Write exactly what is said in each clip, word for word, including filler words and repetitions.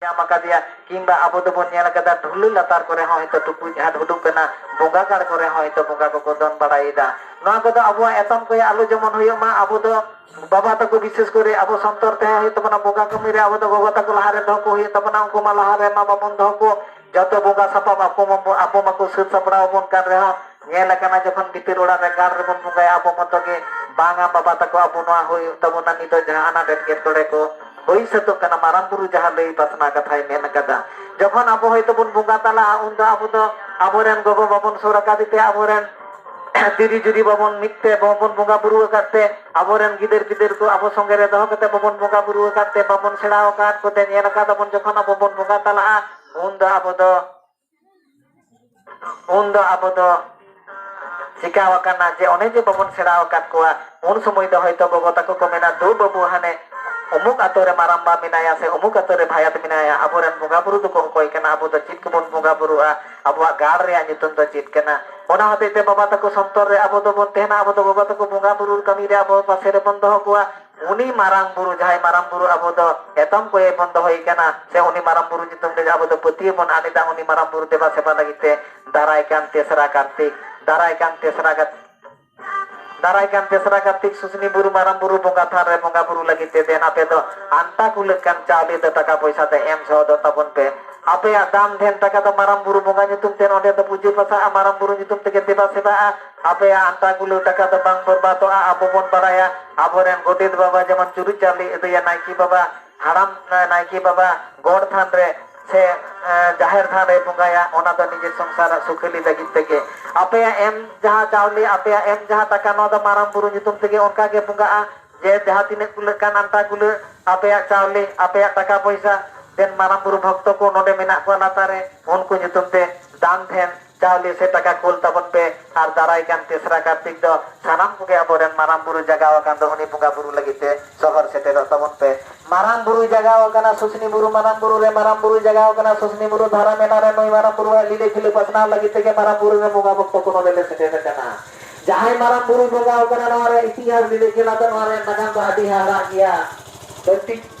ᱧᱟᱢ ᱟᱠᱟᱫᱮᱭᱟ, ᱠᱤᱝᱵᱟ ᱟᱵᱚ ᱫᱚᱵᱚᱱ ᱧᱮᱞ ᱟᱠᱟᱫᱟ ᱰᱷᱩᱞᱟᱹ ᱞᱟᱛᱟᱨ ᱠᱚᱨᱮ ᱦᱚᱸ ᱦᱚᱭᱛᱳ ᱴᱩᱠᱩᱡ ᱦᱟᱴ ᱩᱰᱩᱠ ᱠᱟᱱᱟ, ᱵᱚᱸᱜᱟ ᱜᱟᱲ ᱠᱚᱨᱮ ᱦᱚᱸ ᱦᱚᱭᱛᱳ ᱵᱚᱸᱜᱟ ᱠᱚᱠᱚ ᱫᱚᱱ ᱵᱟᱲᱟᱭᱮᱫᱟ᱾ ᱱᱚᱣᱟ ᱠᱚᱫᱚ ᱟᱵᱚᱣᱟᱜ ᱮᱛᱚᱢ ᱠᱚᱭᱟ ᱟᱞᱚ ᱡᱮᱢᱚᱱ ᱦᱩᱭᱩᱜ ᱢᱟ, ᱟᱵᱚ ᱫᱚ ᱵᱟᱵᱟ ᱛᱟᱠᱚ ᱵᱤᱥᱮᱥ ᱠᱚᱨᱮ ᱟᱵᱚ ᱥᱚᱱᱛᱚᱨ ᱛᱟᱦᱮᱸ ᱦᱩᱭᱩᱜ ᱛᱟᱵᱚᱱᱟ, ᱵᱚᱸᱜᱟ ᱠᱟᱹᱢᱤ ᱨᱮ ᱟᱵᱚ ᱫᱚ ᱜᱚᱜᱚ ᱛᱟᱠᱚ ᱞᱟᱦᱟ ᱨᱮ ᱫᱚᱦᱚ ᱠᱚ ᱦᱩᱭᱩᱜ ᱛᱟᱵᱚᱱᱟ, ᱩᱱᱠᱩ ᱢᱟ ᱞᱟᱦᱟ ᱨᱮ ᱢᱟ ᱵᱟᱵᱚᱱ ᱫᱚᱦᱚ ᱠᱚ, ᱡᱚᱛᱚ ᱵᱚᱸᱜᱟ ᱥᱟᱯᱟᱵ ᱟᱠᱚ ᱢᱟᱵᱚ-, ᱟᱵᱚ ᱢᱟᱠᱚ ᱥᱟᱹᱛ ᱥᱟᱯᱲᱟᱣ ᱟᱵᱚᱱ ᱠᱟᱱ ᱨᱮᱦᱚᱸ, ᱧᱮᱞ ᱟᱠᱟᱱᱟ ᱡᱚᱠᱷᱚᱱ ᱵᱷᱤᱛᱤᱨ ᱚᱲᱟᱜ ᱨᱮ ᱜᱟᱲ ᱨᱮᱵᱚᱱ ᱵᱚᱸᱜᱟᱭᱟ ᱟᱵᱚ ᱢᱚᱛᱚ ᱜᱮ, ᱵᱟᱝᱟ ᱵᱟᱵᱟ ᱛᱟᱠᱚ ᱟᱵᱚ ᱱᱚᱣᱟ ᱦᱩᱭᱩᱜ ᱛᱟᱵᱚᱱᱟ, ᱱᱤᱛᱚᱜ ᱡᱟᱦᱟᱸ ᱟᱱᱟᱴ ᱮᱴᱠᱮᱴᱚᱬᱮ ᱠᱚ ᱦᱩᱭ ᱥᱟᱹᱛᱚᱜ ᱠᱟᱱᱟ, ᱢᱟᱨᱟᱝ ᱵᱩᱨᱩ ᱡᱟᱦᱟᱸ ᱞᱟᱹᱭ ᱯᱟᱥᱱᱟ ᱠᱟᱛᱷᱟᱭ ᱢᱮᱱ ᱟᱠᱟᱫᱟ᱾ ᱡᱚᱠᱷᱚᱱ ᱟᱵᱚ ᱦᱚᱭᱛᱳ ᱵᱚᱱ ᱵᱚᱸᱜᱟ ᱛᱟᱞᱟᱜᱼᱟ, ᱩᱱᱫᱚ ᱟᱵᱚ ᱫᱚ ᱟᱵᱚᱨᱮᱱ ᱜᱚᱜᱚ ᱵᱟᱵᱚᱱ ᱥᱩᱨ ᱟᱠᱟᱫᱮ ᱛᱮ, ᱟᱵᱚᱨᱮᱱ ᱫᱤᱨᱤ ᱡᱩᱨᱤ ᱵᱟᱵᱚᱱ ᱢᱤᱫ ᱛᱮ ᱵᱟᱵᱚᱱ ᱵᱚᱸᱜᱟ ᱵᱩᱨᱩ ᱟᱠᱟᱫ ᱛᱮ, ᱟᱵᱚᱨᱮᱱ ᱜᱤᱫᱟᱹᱨ ᱯᱤᱫᱟᱹᱨ ᱠᱚ ᱟᱵᱚ ᱥᱚᱸᱜᱮ ᱨᱮ ᱫᱚᱦᱚ ᱠᱟᱛᱮ ᱵᱟᱵᱚᱱ ᱵᱚᱸᱜᱟ ᱵᱩᱨᱩ ᱟᱠᱟᱫ ᱛᱮ, ᱵᱟᱵᱚᱱ ᱥᱮᱬᱟ ᱟᱠᱟᱫ ᱠᱚᱛᱮ, ᱧᱮᱞ ᱟᱠᱟᱫ ᱟᱵᱚᱱ ᱡᱚᱠᱷᱚᱱ ᱟᱵᱚ ᱵᱚᱱ ᱵᱚᱸᱜᱟ ᱛᱟᱞᱟᱜᱼᱟ, ᱩᱱ ᱫᱚ ᱟᱵᱚ ᱫᱚ, ᱩᱱ ᱫᱚ ᱟᱵᱚ ᱫᱚ ᱪᱤᱠᱟᱣ ᱟᱠᱟᱱᱟ ᱡᱮ ᱚᱱᱮ ᱡᱮ ᱵᱟᱵᱚᱱ ᱥᱮᱬᱟ ᱟᱠᱟᱫ ᱠᱚᱣᱟ, ᱩᱱ ᱥᱚᱢᱚᱭ ᱫᱚ ᱦᱚᱭᱛᱳ ᱜᱚᱜᱚ ᱛᱟᱠᱚ ᱠᱚ ᱢᱮᱱᱟ, "ᱫᱩ ᱵᱟᱹᱵᱩ, ᱦᱟᱱᱮ ᱚᱢᱩᱠ ᱟᱛᱳ ᱨᱮ ᱢᱟᱨᱟᱝᱵᱟ ᱢᱮᱱᱟᱭᱟ ᱥᱮ ᱚᱢᱩᱠ ᱟᱛᱳ ᱨᱮ ᱵᱷᱟᱭᱟᱛ ᱢᱮᱱᱟᱭᱟ, ᱟᱵᱚᱨᱮᱱ ᱵᱚᱸᱜᱟ ᱵᱩᱨᱩ ᱫᱚᱠᱚ ᱚᱠᱚᱭ ᱠᱟᱱᱟ, ᱟᱵᱚ ᱫᱚ ᱪᱮᱫ ᱠᱚᱵᱚᱱ ᱵᱚᱸᱜᱟ ᱵᱩᱨᱩᱜᱼᱟ, ᱟᱵᱚᱣᱟᱜ ᱜᱟᱲ ᱨᱮᱭᱟᱜ ᱧᱩᱛᱩᱢ ᱫᱚ ᱪᱮᱫ ᱠᱟᱱᱟ?" ᱚᱱᱟ ᱦᱚᱛᱮᱡ ᱛᱮ ᱵᱟᱵᱟ ᱛᱟᱠᱚ ᱥᱚᱱᱛᱚᱨ ᱨᱮ ᱟᱵᱚ ᱫᱚᱵᱚᱱ ᱛᱟᱦᱮᱱᱟ, ᱟᱵᱚ ᱫᱚ ᱜᱚᱜᱚ ᱛᱟᱠᱚ ᱵᱚᱸᱜᱟ ᱵᱩᱨᱩ ᱠᱟᱹᱢᱤ ᱨᱮ ᱟᱵᱚ ᱯᱟᱥᱮ ᱨᱮᱵᱚᱱ ᱫᱚᱦᱚ ᱠᱚᱣᱟ᱾ ᱩᱱᱤ ᱢᱟᱨᱟᱝ ᱵᱩᱨᱩ, ᱡᱟᱦᱟᱸᱭ ᱢᱟᱨᱟᱝ ᱵᱩᱨᱩ ᱟᱵᱚ ᱫᱚ ᱮᱛᱚᱢ ᱠᱚᱭᱮ ᱵᱚᱱ ᱫᱚᱦᱚᱭᱮ ᱠᱟᱱᱟ, ᱥᱮ ᱩᱱᱤ ᱢᱟᱨᱟᱝ ᱵᱩᱨᱩ ᱧᱩᱛᱩᱢ ᱛᱮ ᱟᱵᱚ ᱫᱚ ᱯᱟᱹᱛᱭᱟᱹᱣ ᱵᱚᱱ ᱟᱫ ᱮᱫᱟ, ᱩᱱᱤ ᱢᱟᱨᱟᱝ ᱵᱩᱨᱩ ᱫᱮᱵᱟ ᱥᱮᱵᱟ ᱞᱟᱹᱜᱤᱫ ᱛᱮ ᱫᱟᱨᱟᱭ ᱠᱟᱱ ᱛᱮᱥᱨᱟ ᱠᱟᱨᱛᱤᱠ, ᱫᱟᱨᱟᱭ ᱠᱟᱱ ᱛᱮᱥᱨᱟ ᱠᱟᱨ-, ᱫᱟᱨᱟᱭ ᱠᱟᱱ ᱛᱮᱥᱨᱟ ᱠᱟᱨᱛᱤᱠ ᱥᱩᱥᱱᱤ ᱵᱩᱨᱩ ᱢᱟᱨᱟᱝ ᱵᱩᱨᱩ ᱵᱚᱸᱜᱟ ᱛᱷᱟᱱ ᱨᱮ ᱵᱚᱸᱜᱟ ᱵᱩᱨᱩ ᱞᱟᱹᱜᱤᱫ ᱛᱮ ᱫᱮᱱ ᱟᱯᱮ ᱫᱚ ᱟᱱᱴᱟ ᱠᱩᱞᱟᱹᱜ ᱠᱟᱱ ᱪᱟᱣᱞᱮ ᱫᱚ ᱴᱟᱠᱟ ᱯᱚᱭᱥᱟ ᱛᱮ ᱮᱢ ᱥᱚᱦᱚᱫᱚᱜ ᱛᱟᱵᱚᱱ ᱯᱮ᱾ ᱟᱯᱮᱭᱟᱜ ᱫᱟᱱ ᱫᱷᱮᱱ ᱴᱟᱠᱟ ᱫᱚ ᱢᱟᱨᱟᱝ ᱵᱩᱨᱩ ᱵᱚᱸᱜᱟ ᱧᱩᱛᱩᱢ ᱛᱮ ᱱᱚᱰᱮ ᱫᱚ ᱯᱩᱡᱟᱹ ᱯᱟᱥᱟᱜᱼᱟ, ᱢᱟᱨᱟᱝ ᱵᱩᱨᱩ ᱧᱩᱛᱩᱢ ᱛᱮᱜᱮ ᱫᱮᱵᱟ ᱥᱮᱵᱟᱜᱼᱟ᱾ ᱟᱯᱮᱭᱟᱜ ᱟᱱᱴᱟ ᱠᱩᱞᱟᱹᱜ ᱴᱟᱠᱟ ᱫᱚ ᱵᱟᱝ ᱵᱚᱨᱵᱟᱫᱚᱜᱼᱟ᱾ ᱟᱵᱚ ᱵᱚᱱ ᱵᱟᱲᱟᱭᱟ, ᱟᱵᱚᱨᱮᱱ ᱜᱚᱰᱮᱛ ᱵᱟᱵᱟ ᱡᱮᱢᱚᱱ ᱪᱩᱨᱩᱡ ᱪᱟᱣᱞᱮ ᱟᱹᱫᱟᱹᱭᱟ ᱱᱟᱭᱠᱮ ᱵᱟᱵᱟ, ᱦᱟᱲᱟᱢ, ᱮ, ᱱᱟᱭᱠᱮ ᱵᱟᱵᱟ ᱜᱚᱰ ᱛᱷᱟᱱ ᱨᱮ ᱥᱮ, ᱮ, ᱡᱟᱦᱮᱨ ᱛᱷᱟᱱ ᱨᱮ ᱵᱚᱸᱜᱟᱭᱟ, ᱚᱱᱟ ᱫᱚ ᱱᱤᱡᱮᱨ ᱥᱚᱝᱥᱟᱨᱟᱜ ᱥᱩᱠᱷᱟᱹᱞᱤ ᱞᱟᱹᱜᱤᱫ ᱛᱮᱜᱮ᱾ ᱟᱯᱮᱭᱟᱜ ᱮᱢ ᱡᱟᱦᱟᱸ ᱪᱟᱣᱞᱮ, ᱟᱯᱮᱭᱟᱜ ᱮᱢ ᱡᱟᱦᱟᱸ ᱴᱟᱠᱟ, ᱱᱚᱣᱟ ᱫᱚ ᱢᱟᱨᱟᱝ ᱵᱩᱨᱩ ᱧᱩᱛᱩᱢ ᱛᱮᱜᱮ ᱚᱱᱠᱟ ᱜᱮ ᱵᱚᱸᱜᱟᱜᱼᱟ᱾ ᱡᱮ ᱡᱟᱦᱟᱸ ᱛᱤᱱᱟᱹᱜ ᱠᱩᱞᱟᱹᱜ ᱠᱟᱱ ᱟᱱᱴᱟ ᱠᱩᱞᱟᱹᱜ, ᱟᱯᱮᱭᱟᱜ ᱪᱟᱣᱞᱮ, ᱟᱯᱮᱭᱟᱜ ᱴᱟᱠᱟ ᱯᱚᱭᱥᱟ, ᱫᱮᱱ ᱢᱟᱨᱟᱝ ᱵᱩᱨᱩ ᱵᱷᱚᱠᱛᱚ ᱠᱚ ᱱᱚᱰᱮ ᱢᱮᱱᱟᱜ ᱠᱚᱣᱟ ᱞᱟᱛᱟᱨ ᱨᱮ, ᱩᱱᱠᱩ ᱧᱩᱛᱩᱢ ᱛᱮ ᱫᱟᱱ ᱫᱷᱮᱱ ᱪᱟᱣᱞᱮ ᱥᱮ ᱴᱟᱠᱟ ᱠᱩᱞ ᱛᱟᱵᱚᱱ ᱯᱮ᱾ ᱟᱨ ᱫᱟᱨᱟᱭ ᱠᱟᱱ ᱛᱮᱥᱨᱟ ᱠᱟᱨᱛᱤᱠ ᱫᱚ ᱥᱟᱱᱟᱢ ᱠᱚᱜᱮ ᱟᱵᱚᱨᱮᱱ ᱢᱟᱨᱟᱝ ᱵᱩᱨᱩ ᱡᱟᱜᱟᱣ ᱟᱠᱟᱱ ᱫᱚ ᱩᱱᱤ ᱵᱚᱸᱜᱟ ᱵᱩᱨᱩ ᱞᱟᱹᱜᱤᱫ ᱛᱮ ᱥᱚᱦᱚᱨ ᱥᱮᱴᱮᱨᱚᱜ ᱛᱟᱵᱚᱱ ᱯᱮ᱾ ᱢᱟᱨᱟᱝ ᱵᱩᱨᱩᱭ ᱡᱟᱜᱟᱣ ᱟᱠᱟᱱᱟ ᱥᱩᱥᱱᱤ ᱵᱩᱨᱩ, ᱢᱟᱨᱟᱝ ᱵᱩᱨᱩ ᱨᱮ ᱢᱟᱨᱟᱝ ᱵᱩᱨᱩᱭ ᱡᱟᱜᱟᱣ ᱟᱠᱟᱱᱟ ᱥᱩᱥᱱᱤ ᱵᱩᱨᱩ ᱫᱷᱟᱨᱟ ᱢᱮᱞᱟ ᱨᱮ, ᱱᱩᱭ ᱢᱟᱨᱟᱝ ᱵᱩᱨᱩᱣᱟᱜ ᱞᱤᱞᱟᱹ ᱠᱷᱤᱞᱟᱹ ᱯᱟᱥᱱᱟᱣ ᱞᱟᱹᱜᱤᱫ ᱛᱮᱜᱮ ᱢᱟᱨᱟᱝ ᱵᱩᱨᱩ ᱨᱮ ᱵᱚᱸᱜᱟ ᱵᱷᱚᱠᱛᱚ ᱠᱚ ᱱᱚᱰᱮ ᱞᱮ ᱥᱮᱴᱮᱨ ᱟᱠᱟᱱᱟ᱾ ᱡᱟᱦᱟᱸᱭ ᱢᱟᱨᱟᱝ ᱵᱩᱨᱩᱭ ᱵᱚᱸᱜᱟ ᱟᱠᱟᱱᱟ, ᱱᱚᱣᱟ ᱨᱮ ᱤᱛᱤᱦᱟᱥ ᱞᱤᱞᱟᱹ ᱠᱷᱮᱞᱟ ᱫᱚ, ᱱᱚᱣᱟ ᱨᱮ ᱱᱟᱜᱟᱢ ᱫᱚ ᱟᱹᱰᱤ ᱦᱟᱦᱟᱲᱟᱜ ᱜᱮᱭᱟ᱾ ᱫᱷᱟᱹᱨᱛᱤ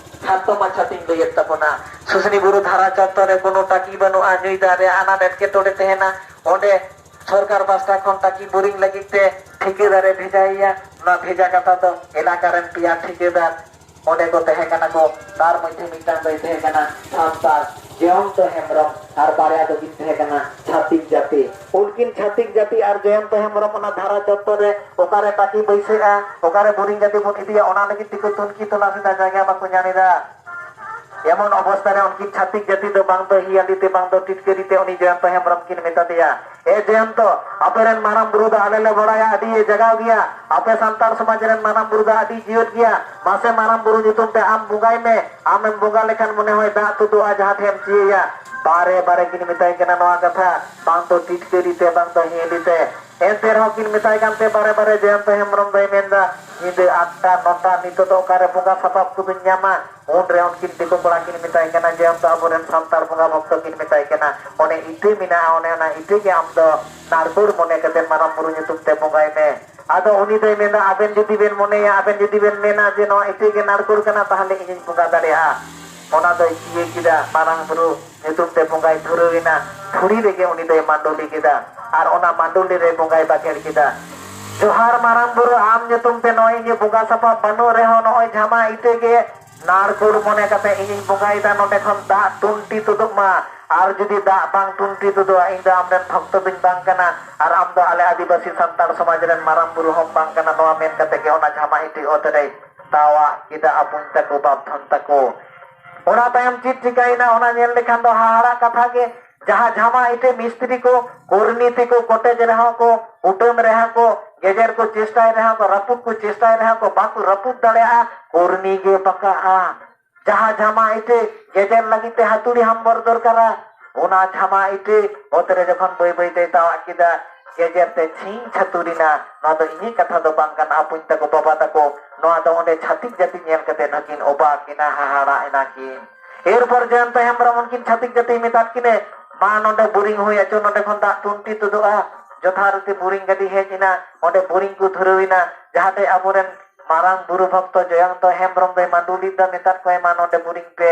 ᱠᱷᱟᱴᱚ ᱢᱟᱪᱷᱟ ᱛᱤᱧ ᱞᱟᱹᱭᱮᱫ ᱛᱟᱵᱚᱱᱟ᱾ ᱥᱩᱥᱱᱤ ᱵᱩᱨᱩ ᱫᱷᱟᱨᱟ ᱪᱚᱛᱛᱚᱨ ᱨᱮ ᱠᱳᱱᱳ ᱴᱟᱹᱠᱤ ᱵᱟᱹᱱᱩᱜᱼᱟ, ᱧᱩᱭ ᱫᱟᱜ ᱨᱮᱭᱟᱜ ᱟᱱᱟᱴ ᱮᱴᱠᱮᱴᱚᱬᱮ ᱛᱟᱦᱮᱱᱟ᱾ ᱚᱸᱰᱮ ᱥᱚᱨᱠᱟᱨ ᱯᱟᱥᱴᱟ ᱠᱷᱚᱱ ᱴᱟᱹᱠᱤ ᱵᱳᱨᱤᱝ ᱞᱟᱹᱜᱤᱫ ᱛᱮ ᱴᱷᱤᱠᱟᱹᱫᱟᱨᱮ ᱵᱷᱮᱡᱟᱭᱮᱭᱟ᱾ ᱚᱱᱟ ᱵᱷᱮᱡᱟ ᱠᱟᱛᱷᱟ ᱫᱚ ᱮᱞᱟᱠᱟ ᱨᱮᱱ ᱯᱮᱭᱟ ᱴᱷᱤᱠᱟᱹᱫᱟᱨ ᱚᱸᱰᱮ ᱠᱚ ᱛᱟᱦᱮᱸ ᱠᱟᱱᱟ ᱠᱚ᱾ ᱛᱟᱨ ᱢᱚᱫᱽᱫᱷᱮ ᱢᱤᱫᱴᱟᱝ ᱫᱚᱭ ᱛᱟᱦᱮᱸ ᱠᱟᱱᱟ ᱥᱟᱱᱛᱟᱲ ᱡᱚᱭᱚᱱᱛᱚ ᱦᱮᱢᱵᱨᱚᱢ, ᱟᱨ ᱵᱟᱨᱭᱟ ᱫᱚᱠᱤᱱ ᱛᱟᱦᱮᱸ ᱠᱟᱱᱟ ᱪᱷᱟᱛᱤᱠ ᱡᱟᱹᱛᱤ᱾ ᱩᱱᱠᱤᱱ ᱪᱷᱟᱛᱤᱠ ᱡᱟᱹᱛᱤ ᱟᱨ ᱡᱚᱭᱚᱱᱛᱚ ᱦᱮᱢᱵᱨᱚᱢ ᱚᱱᱟ ᱫᱷᱟᱨᱟ ᱪᱚᱛᱛᱚᱨ ᱨᱮ ᱚᱠᱟᱨᱮ ᱴᱟᱹᱠᱤ ᱵᱟᱹᱭᱥᱟᱹᱜᱼᱟ, ᱚᱠᱟᱨᱮ ᱵᱳᱨᱤᱝ ᱜᱟᱹᱰᱤ ᱵᱚᱱ ᱤᱫᱤᱭᱟ, ᱚᱱᱟ ᱞᱟᱹᱜᱤᱫ ᱛᱮᱠᱚ ᱛᱩᱱᱠᱷᱤ ᱛᱚᱞᱟᱥ ᱮᱫᱟ, ᱡᱟᱭᱜᱟ ᱵᱟᱠᱚ ᱧᱟᱢ ᱮᱫᱟ᱾ ᱮᱢᱚᱱ ᱚᱵᱚᱥᱛᱟ ᱨᱮ ᱩᱱᱠᱤᱱ ᱪᱷᱟᱛᱤᱠ ᱡᱟᱹᱛᱤ ᱫᱚ ᱵᱟᱝ ᱫᱚ ᱦᱤᱭᱟᱹᱞᱤ ᱛᱮ ᱵᱟᱝ ᱫᱚ ᱴᱤᱴᱠᱟᱹᱨᱤ ᱛᱮ ᱩᱱᱤ ᱡᱚᱭᱚᱱᱛᱚ ᱦᱮᱢᱵᱨᱚᱢ ᱠᱤᱱ ᱢᱮᱛᱟ ᱫᱮᱭᱟ, "ᱮ ᱡᱚᱭᱚᱱᱛᱚ, ᱟᱯᱮᱨᱮᱱ ᱢᱟᱨᱟᱝ ᱵᱩᱨᱩ ᱫᱚ ᱟᱞᱮ ᱞᱮ ᱵᱟᱲᱟᱭᱟ, ᱟᱹᱰᱤ ᱡᱟᱜᱟᱣ ᱜᱮᱭᱟ, ᱟᱯᱮ ᱥᱟᱱᱛᱟᱲ ᱥᱚᱢᱟᱡᱽ ᱨᱮᱱ ᱢᱟᱨᱟᱝ ᱵᱩᱨᱩ ᱫᱚ ᱟᱹᱰᱤ ᱡᱤᱭᱟᱹᱲ ᱜᱮᱭᱟ, ᱢᱟᱥᱮ ᱢᱟᱨᱟᱝ ᱵᱩᱨᱩ ᱧᱩᱛᱩᱢ ᱛᱮ ᱟᱢ ᱵᱚᱸᱜᱟᱭ ᱢᱮ, ᱟᱢᱮᱢ ᱵᱚᱸᱜᱟ ᱞᱮᱠᱷᱟᱱ ᱢᱚᱱᱮ ᱦᱚᱭ ᱫᱟᱜ ᱛᱩᱫᱩᱜᱼᱟ ᱡᱟᱦᱟᱸ ᱴᱷᱮᱱ ᱪᱤᱭᱟᱹᱭᱟ᱾" ᱵᱟᱨᱮ ᱵᱟᱨᱮ ᱠᱤᱱ ᱢᱮᱛᱟᱭ ᱠᱟᱱᱟ ᱱᱚᱣᱟ ᱠᱟᱛᱷᱟ, ᱵᱟᱝ ᱫᱚ ᱴᱤᱴᱠᱟᱹᱨᱤ ᱛᱮ ᱵᱟᱝ ᱫᱚ ᱦᱤᱭᱟᱹᱞᱤ ᱛᱮ᱾ ᱮᱱᱛᱮ ᱨᱮᱦᱚᱸ ᱠᱤᱱ ᱢᱮᱛᱟᱭ ᱠᱟᱱᱛᱮ ᱵᱟᱨᱮ ᱵᱟᱨᱮ ᱡᱚᱭᱚᱱᱛᱚ ᱦᱮᱢᱵᱨᱚᱢ ᱫᱚᱭ ᱢᱮᱱᱫᱟ, "ᱧᱤᱫᱟᱹ ᱟᱴᱴᱟ ᱱᱚᱴᱟ ᱱᱤᱛᱚᱜ ᱫᱚ ᱚᱠᱟᱨᱮ ᱵᱚᱸᱜᱟ ᱥᱟᱯᱟᱵ ᱠᱚᱫᱚᱧ ᱧᱟᱢᱟ?" ᱩᱱᱨᱮ ᱩᱱᱠᱤᱱ ᱫᱤᱠᱩ ᱠᱚᱲᱟ ᱠᱤᱱ ᱢᱮᱛᱟᱭ ᱠᱟᱱᱟ, ᱡᱚᱭᱚᱱᱛᱚ ᱟᱵᱚᱨᱮᱱ ᱥᱟᱱᱛᱟᱲ ᱵᱚᱸᱜᱟ ᱵᱷᱚᱠᱛᱚ ᱠᱤᱱ ᱢᱮᱛᱟᱭ ᱠᱟᱱᱟ, "ᱚᱱᱮ ᱤᱴᱟᱹ ᱢᱮᱱᱟᱜᱼᱟ, ᱚᱱᱮ ᱚᱱᱟ ᱤᱴᱟᱹ ᱜᱮ ᱟᱢ ᱫᱚ ᱱᱟᱲᱠᱳᱲ ᱢᱚᱱᱮ ᱠᱟᱛᱮ ᱢᱟᱨᱟᱝ ᱵᱩᱨᱩ ᱧᱩᱛᱩᱢ ᱛᱮ ᱵᱚᱸᱜᱟᱭ ᱢᱮ᱾" ᱟᱫᱚ ᱩᱱᱤ ᱫᱚᱭ ᱢᱮᱱᱫᱟ, "ᱟᱵᱮᱱ ᱡᱩᱫᱤ ᱵᱮᱱ ᱢᱚᱱᱮᱭᱟ, ᱟᱵᱮᱱ ᱡᱩᱫᱤ ᱵᱮᱱ ᱢᱮᱱᱟ ᱡᱮ ᱱᱚᱣᱟ ᱤᱴᱟᱹ ᱜᱮ ᱱᱟᱲᱠᱳᱲ ᱠᱟᱱᱟ, ᱛᱟᱦᱞᱮ ᱤᱧᱤᱧ ᱵᱚᱸᱜᱟ ᱫᱟᱲᱮᱭᱟᱜᱼᱟ᱾" ᱚᱱᱟ ᱫᱚᱭ ᱤᱭᱟᱹ ᱠᱮᱫᱟ, ᱢᱟᱨᱟᱝ ᱵᱩᱨᱩ ᱧᱩᱛᱩᱢ ᱛᱮ ᱵᱚᱸᱜᱟᱭ ᱫᱷᱩᱨᱟᱹᱣ ᱮᱱᱟ᱾ ᱫᱷᱩᱲᱤ ᱨᱮᱜᱮ ᱩᱱᱤ ᱫᱚᱭ ᱢᱟᱰᱚᱞᱤ ᱠᱮᱫᱟ, ᱟᱨ ᱚᱱᱟ ᱢᱟᱰᱚᱞᱤ ᱨᱮ ᱵᱚᱸᱜᱟᱭ ᱵᱟᱠᱷᱮᱲ ᱠᱮᱫᱟ, "ᱡᱚᱦᱟᱨ ᱢᱟᱨᱟᱝ ᱵᱩᱨᱩ, ᱟᱢ ᱧᱩᱛᱩᱢ ᱛᱮ ᱱᱚᱜᱼᱚᱭ ᱤᱧᱟᱹᱜ ᱵᱚᱸᱜᱟ ᱥᱟᱯᱟᱵ ᱵᱟᱹᱱᱩᱜ ᱨᱮᱦᱚᱸ, ᱱᱚᱜᱼᱚᱭ ᱡᱷᱟᱢᱟ ᱤᱴᱟᱹ ᱜᱮ ᱱᱟᱲᱠᱳᱲ ᱢᱚᱱᱮ ᱠᱟᱛᱮ ᱤᱧᱤᱧ ᱵᱚᱸᱜᱟᱭᱮᱫᱟ, ᱱᱚᱰᱮ ᱠᱷᱚᱱ ᱫᱟᱜ ᱴᱩᱱᱴᱤ ᱛᱩᱫᱩᱜ ᱢᱟ, ᱟᱨ ᱡᱩᱫᱤ ᱫᱟᱜ ᱵᱟᱝ ᱴᱩᱱᱴᱤ ᱛᱩᱫᱩᱜᱼᱟ, ᱤᱧ ᱫᱚ ᱟᱢᱨᱮᱱ ᱵᱷᱚᱠᱛᱚ ᱫᱚᱧ ᱵᱟᱝ ᱠᱟᱱᱟ, ᱟᱨ ᱟᱢ ᱫᱚ ᱟᱞᱮ ᱟᱹᱫᱤᱵᱟᱹᱥᱤ ᱥᱟᱱᱛᱟᱲ ᱥᱚᱢᱟᱡᱽ ᱨᱮᱱ ᱢᱟᱨᱟᱝ ᱵᱩᱨᱩ ᱦᱚᱸᱢ ᱵᱟᱝ ᱠᱟᱱᱟ", ᱱᱚᱣᱟ ᱢᱮᱱ ᱠᱟᱛᱮ ᱜᱮ ᱚᱱᱟ ᱡᱷᱟᱢᱟ ᱤᱴᱟᱹ ᱚᱛ ᱨᱮᱭ ᱛᱟᱣᱟᱜ ᱠᱮᱫᱟ ᱟᱯᱩᱧ ᱛᱟᱠᱚ, ᱵᱟᱯ ᱫᱷᱚᱱ ᱛᱟᱠᱚ᱾ ᱚᱱᱟ ᱛᱟᱭᱚᱢ ᱪᱮᱫ ᱪᱤᱠᱟᱹᱭᱮᱱᱟ, ᱚᱱᱟ ᱧᱮᱞ ᱞᱮᱠᱷᱟᱱ ᱫᱚ ᱦᱟᱦᱟᱲᱟᱜ ᱠᱟᱛᱷᱟ ᱜᱮ᱾ ᱡᱟᱦᱟᱸ ᱡᱷᱟᱢᱟ ᱤᱴᱟᱹ ᱢᱤᱥᱛᱨᱤ ᱠᱚ ᱠᱩᱨᱱᱤ ᱛᱮᱠᱚ ᱠᱚᱴᱮᱡ ᱨᱮᱦᱚᱸ ᱠᱚ, ᱠᱩᱴᱟᱹᱢ ᱨᱮᱦᱚᱸ ᱠᱚ, ᱜᱮᱡᱮᱨ ᱠᱚ ᱪᱮᱥᱴᱟᱭ ᱨᱮᱦᱚᱸ ᱠᱚ, ᱨᱟᱹᱯᱩᱫ ᱠᱚ ᱪᱮᱥᱴᱟᱭ ᱨᱮᱦᱚᱸ ᱠᱚ, ᱵᱟᱠᱚ ᱨᱟᱹᱯᱩᱫ ᱫᱟᱲᱮᱭᱟᱜᱼᱟ, ᱠᱩᱨᱱᱤ ᱜᱮ ᱵᱟᱸᱠᱟᱜᱼᱟ᱾ ᱡᱟᱦᱟᱸ ᱡᱷᱟᱢᱟ ᱤᱴᱟᱹ ᱜᱮᱡᱮᱨ ᱞᱟᱹᱜᱤᱫ ᱛᱮ ᱦᱟᱹᱛᱩᱲᱤ ᱦᱟᱢᱵᱚᱨ ᱫᱚᱨᱠᱟᱨᱟ, ᱚᱱᱟ ᱡᱷᱟᱢᱟ ᱤᱴᱟᱹ ᱚᱛ ᱨᱮ ᱡᱚᱠᱷᱚᱱ ᱵᱟᱹᱭ ᱵᱟᱹᱭ ᱛᱮᱭ ᱛᱟᱣᱟᱜ ᱠᱮᱫᱟ, ᱜᱮᱡᱮᱨ ᱛᱮ ᱪᱷᱤᱝ ᱪᱷᱟᱹᱛᱩᱨᱤᱱᱟ᱾ ᱱᱚᱣᱟ ᱫᱚ ᱤᱧᱟᱹᱜ ᱠᱟᱛᱷᱟ ᱫᱚ ᱵᱟᱝ ᱠᱟᱱᱟ, ᱟᱯᱩᱧ ᱛᱟᱠᱚ, ᱵᱟᱵᱟ ᱛᱟᱠᱚ, ᱱᱚᱣᱟ ᱫᱚ ᱚᱸᱰᱮ ᱪᱷᱟᱹᱛᱤᱠ ᱡᱟᱹᱛᱤ ᱧᱮᱞ ᱠᱟᱛᱮ ᱱᱩᱠᱤᱱ ᱚᱵᱟᱠ ᱮᱱᱟ, ᱦᱟᱦᱟᱲᱟᱜ ᱮᱱᱟ ᱠᱤᱱ᱾ ᱮᱨᱯᱚᱨ ᱡᱚᱭᱚᱱᱛᱚ ᱦᱮᱢᱵᱨᱚᱢ ᱩᱱᱠᱤᱱ ᱪᱷᱟᱹᱛᱤᱠ ᱡᱟᱹᱛᱤᱭ ᱢᱮᱛᱟᱫ ᱠᱤᱱᱟᱹ, "ᱢᱟ, ᱱᱚᱰᱮ ᱵᱳᱨᱤᱝ ᱦᱩᱭ ᱟᱪᱚ, ᱱᱚᱰᱮ ᱠᱷᱚᱱ ᱫᱟᱜ ᱴᱩᱱᱴᱤ ᱛᱩᱫᱩᱜᱼᱟ᱾" ᱡᱚᱛᱷᱟᱨᱤᱛᱤ ᱵᱳᱨᱤᱝ ᱜᱟᱹᱰᱤ ᱦᱮᱡ ᱮᱱᱟ, ᱚᱸᱰᱮ ᱵᱳᱨᱤᱝ ᱠᱚ ᱫᱷᱩᱨᱟᱹᱣ ᱮᱱᱟ, ᱡᱟᱦᱟᱸᱛᱮ ᱟᱵᱚᱨᱮᱱ ᱢᱟᱨᱟᱝ ᱵᱩᱨᱩ ᱵᱷᱚᱠᱛᱚ ᱡᱚᱭᱚᱱᱛᱚ ᱦᱮᱢᱵᱨᱚᱢ ᱫᱚᱭ ᱢᱟᱹᱰᱩᱞᱤ ᱫᱚ ᱢᱮᱛᱟᱫ ᱠᱚᱣᱟ, "ᱢᱟ ᱱᱚᱰᱮ ᱵᱩᱨᱤᱝ ᱯᱮ᱾"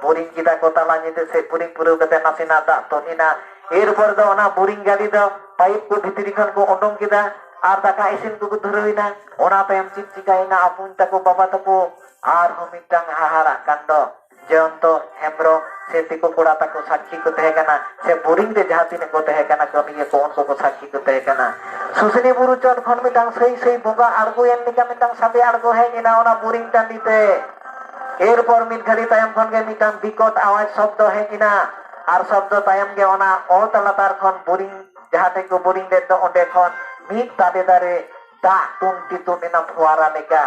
ᱵᱩᱨᱤᱝ ᱠᱮᱫᱟ ᱠᱚ, ᱛᱟᱞᱟ ᱧᱤᱫᱟᱹ ᱥᱮᱫ ᱵᱩᱨᱤᱝ ᱯᱩᱨᱟᱹᱣ ᱠᱟᱛᱮ ᱱᱟᱥᱮᱱᱟᱜ ᱫᱟᱜ ᱛᱩᱫ ᱮᱱᱟ᱾ ᱮᱨᱯᱚᱨ ᱫᱚ ᱚᱱᱟ ᱵᱩᱨᱤᱝ ᱜᱟᱹᱰᱤ ᱫᱚ ᱯᱟᱭᱤᱯ ᱠᱚ ᱵᱷᱤᱛᱨᱤ ᱠᱷᱚᱱ ᱠᱚ ᱩᱰᱩᱝ ᱠᱮᱫᱟ ᱟᱨ ᱫᱟᱠᱟ ᱤᱥᱤᱱ ᱠᱚᱠᱚ ᱫᱷᱩᱨᱟᱹᱣ ᱮᱱᱟ᱾ ᱚᱱᱟ ᱛᱟᱭᱚᱢ ᱪᱮᱫ ᱪᱤᱠᱟᱹᱭᱮᱱᱟ, ᱟᱯᱩᱧ ᱛᱟᱠᱚ, ᱵᱟᱵᱟ ᱛᱟᱠᱚ, ᱟᱨᱦᱚᱸ ᱢᱤᱫᱴᱟᱝ ᱦᱟᱦᱟᱲᱟᱜ ᱠᱟᱱᱰᱚ᱾ ᱡᱚᱭᱚᱱᱛᱚ ᱦᱮᱢᱵᱨᱚᱢ ᱥᱮ ᱫᱤᱠᱩ ᱠᱚᱲᱟ ᱛᱟᱠᱚ ᱥᱟᱹᱠᱷᱤ ᱠᱚ ᱛᱟᱦᱮᱸ ᱠᱟᱱᱟ, ᱥᱮ ᱵᱩᱨᱤᱝ ᱨᱮ ᱡᱟᱦᱟᱸ ᱛᱤᱱᱟᱹᱜ ᱠᱚ ᱛᱟᱦᱮᱸ ᱠᱟᱱᱟ ᱠᱟᱹᱢᱤᱭᱟᱹ ᱠᱚ, ᱩᱱᱠᱩ ᱠᱚ ᱥᱟᱹᱠᱷᱤ ᱠᱚ ᱛᱟᱦᱮᱸ ᱠᱟᱱᱟ᱾ ᱥᱩᱥᱱᱤ ᱵᱩᱨᱩ ᱪᱚᱴ ᱠᱷᱚᱱ ᱢᱤᱫᱴᱟᱝ ᱥᱟᱹᱭ ᱥᱟᱹᱭ ᱵᱚᱸᱜᱟ ᱟᱬᱜᱚᱭᱮᱱ ᱞᱮᱠᱟ ᱢᱤᱫᱴᱟᱝ ᱥᱟᱰᱮ ᱟᱬᱜᱚ ᱦᱮᱡ ᱮᱱᱟ ᱚᱱᱟ ᱵᱩᱨᱤᱝ ᱴᱟᱺᱰᱤ ᱛᱮ᱾ ᱮᱨᱯᱚᱨ ᱢᱤᱫ ᱜᱷᱟᱹᱲᱤ ᱛᱟᱭᱚᱢ ᱠᱷᱚᱱ ᱜᱮ ᱢᱤᱫᱴᱟᱝ ᱵᱤᱠᱚᱴ ᱟᱣᱟᱡᱽ ᱥᱚᱵᱫᱚ ᱦᱮᱡ ᱮᱱᱟ, ᱟᱨ ᱥᱚᱵᱫᱚ ᱛᱟᱭᱚᱢ ᱜᱮ ᱚᱱᱟ ᱚᱛ ᱞᱟᱛᱟᱨ ᱠᱷᱚᱱ ᱵᱩᱨᱤᱝ ᱡᱟᱦᱟᱸ ᱴᱷᱮᱱ ᱠᱚ ᱵᱩᱨᱤᱝ ᱞᱮᱫ ᱫᱚ, ᱚᱸᱰᱮ ᱠᱷᱚᱱ ᱢᱤᱫ ᱛᱟᱞᱮ ᱫᱟᱨᱮ ᱫᱟᱜ ᱛᱩᱱᱴᱤ ᱛᱩᱫ ᱮᱱᱟ ᱯᱷᱩᱣᱟᱨᱟ ᱞᱮᱠᱟ᱾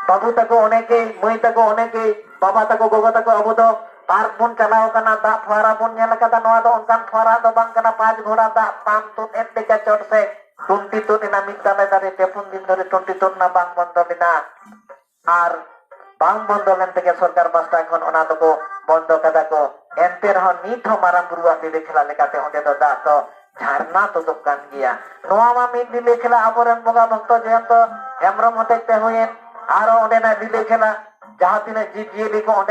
ᱵᱟᱹᱵᱩ ᱛᱟᱠᱚ ᱚᱱᱮ ᱜᱮ, ᱢᱟᱹᱭ ᱛᱟᱠᱚ ᱚᱱᱮ ᱜᱮ, ᱵᱟᱵᱟ ᱛᱟᱠᱚ, ᱜᱚᱜᱚ ᱛᱟᱠᱚ, ᱟᱵᱚ ᱫᱚ ᱯᱟᱨᱠ ᱵᱚᱱ ᱪᱟᱞᱟᱣ ᱠᱟᱱᱟ, ᱫᱟᱜ ᱯᱷᱩᱣᱟᱨᱟ ᱵᱚᱱ ᱧᱮᱞ ᱟᱠᱟᱫᱟ᱾ ᱱᱚᱣᱟ ᱫᱚ ᱚᱱᱠᱟᱱ ᱯᱷᱩᱣᱟᱨᱟ ᱫᱚ ᱵᱟᱝ ᱠᱟᱱᱟ, ᱯᱟᱸᱪ ᱜᱷᱚᱲᱟ ᱫᱟᱜ ᱯᱟᱢ ᱛᱩᱫ ᱮᱱ ᱞᱮᱠᱟ ᱪᱚᱴ ᱥᱮ ᱴᱩᱱᱴᱤ ᱛᱩᱫ ᱮᱱᱟ᱾ ᱢᱤᱫ ᱛᱟᱞᱮ ᱫᱟᱨᱮ ᱯᱮ ᱯᱩᱱ ᱫᱤᱱ ᱫᱷᱚᱨᱮ ᱴᱩᱱᱴᱤ ᱛᱩᱫ ᱮᱱᱟ, ᱵᱟᱝ ᱵᱚᱱᱫᱚ ᱞᱮᱱᱟ᱾ ᱟᱨ ᱵᱟᱝ ᱵᱚᱱᱫᱚ ᱞᱮᱱ ᱛᱮᱜᱮ ᱥᱚᱨᱠᱟᱨ ᱯᱟᱥᱴᱟ ᱠᱷᱚᱱ ᱚᱱᱟ ᱫᱚᱠᱚ ᱵᱚᱱᱫᱚ ᱠᱟᱫᱟ ᱠᱚ᱾ ᱮᱱᱛᱮ ᱨᱮᱦᱚᱸ ᱱᱤᱛ ᱦᱚᱸ ᱢᱟᱨᱟᱝ ᱵᱩᱨᱩᱣᱟᱜ ᱞᱤᱞᱟᱹ ᱠᱷᱮᱞᱟ ᱞᱮᱠᱟᱛᱮ ᱚᱸᱰᱮ ᱫᱚ ᱫᱟᱜ ᱫᱚ ᱡᱷᱟᱨᱱᱟ ᱛᱩᱫᱩᱜ ᱠᱟᱱ ᱜᱮᱭᱟ᱾ ᱱᱚᱣᱟ ᱢᱟ ᱢᱤᱫ ᱞᱤᱞᱟᱹ ᱠᱷᱮᱞᱟ ᱟᱵᱚᱨᱮᱱ ᱵᱚᱸᱜᱟ ᱵᱷᱚᱠᱛᱚ ᱡᱚᱭᱚᱱᱛᱚ ᱦᱮᱢᱵᱨᱚᱢ ᱦᱚᱛᱮᱡ ᱛᱮ ᱦᱩᱭᱮᱱ᱾ ᱟᱨᱚ ᱚᱸᱰᱮᱱᱟᱜ ᱞᱤᱞᱟᱹ ᱠᱷᱮᱞᱟ ᱡᱟᱦᱟᱸ ᱛᱤᱱᱟᱹᱜ ᱡᱤᱵᱽ ᱡᱤᱭᱟᱹᱞᱤ ᱠᱚ ᱚᱸᱰᱮ